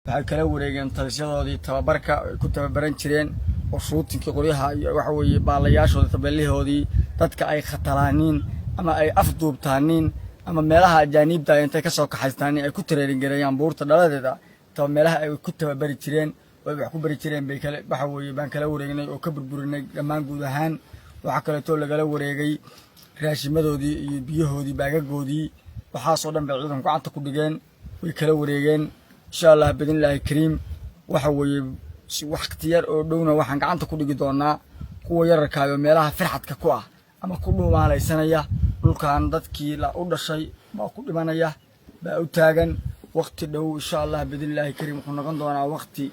Waxay kala wareegeen talisyadoodii tababarka ay ku tababaran jireen oo shooting-kii qoryaha iyo waxa weeye baalayaashoodii, tabeelihoodii, dadka ay khatalaaniin ama ay afduubtaaniin ama meelaha ajaaniibta intay ka soo kaxaystaaniin ay ku training gareeyaan buurta dhaladeeda. Meelaha ay ku tababari jireen oo ay wax ku bari jireen bay kale waxa weeye baan kala wareegnay oo ka burburinay dhammaan guud ahaan. Waxaa kaleetoo lagala wareegay raashimadoodii iyo biyahoodii, baagagoodii. Waxaasoo dhan bay ciidanku gacanta ku dhigeen, way kala wareegeen. Insha Allah bidnillaahi kariim, waxa weeye waqti yar oo dhowna waxaan gacanta ku dhigi doonaa kuwa yararkaayo meelaha firxadka ku ah ama ku dhuumaalaysanaya. Dhulkan dadkii la u dhashay baa ku dhimanaya, baa u taagan. Waqti dhow, insha Allah bidnillaahi kariim, wuxuu noqon doonaa waqti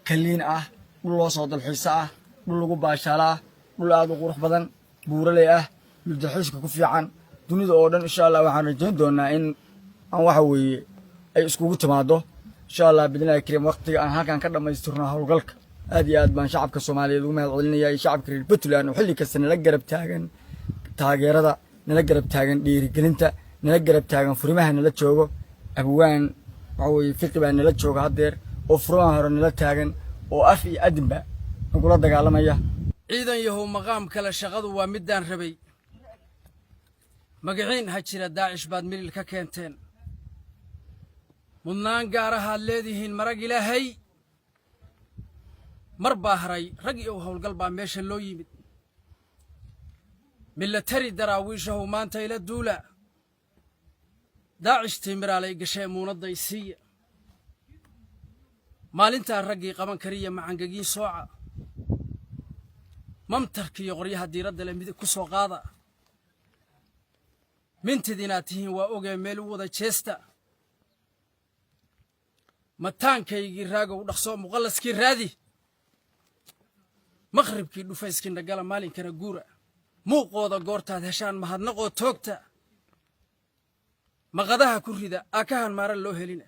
kaliin ah, dhul loo soo dalxiiso ah, dhul lagu baashaalo ah, dhul aad u qurux badan, buuraley ah, dhul dalxiiska ku fiican. Dunida oo dhan, insha Allah, waxaan rajayn doonaa in aan waxa weeye ay iskugu timaado, insha Allah bidnillahi kariim, waqtiga aan halkan ka dhammaystirno howlgalka. Aad iyo aad baan shacabka Soomaaliyeed ugu mahad celinaya iyo shacabka reer Puntland oo xilli kasta nala garab taagan taageerada, nala garab taagan dhiirigelinta, nala garab taagan furimaha nala joogo. Abwaan waxa weeye Fiqi baa nala jooga haddeer oo furimaha hore nala taagan oo af iyo adinba nagula dagaalamaya. Ciidan yahow, maqaam kale shaqadu waa middaan rabay. Magaciin ha jira, Daacish baad milil ka keenteen. Mudnaan gaarahaad leedihiin, marag Ilaahay mar baa haray. Rag iyo howlgal baa meesha loo yimid. Milatari Daraawiishahow, maanta ila duula. Daacish tiimiraalay gashee, muunadday siiya. Maalintaa raggii qaban kariya macangagiin sooca. Mamtarkiiyo qoryaha diiradda le midig ku soo qaada. Mintid inaad tihiin waa ogee, meel u wada jeesta. Mataankaygii Raagow, dhaqso muqallaskii raadi. Maqribkii dhufayskiina gala, maalinkana guura. Muuqooda goortaad heshaan, mahadnaqoo toogta. Maqadaha ku rida aakahan maaran loo helina.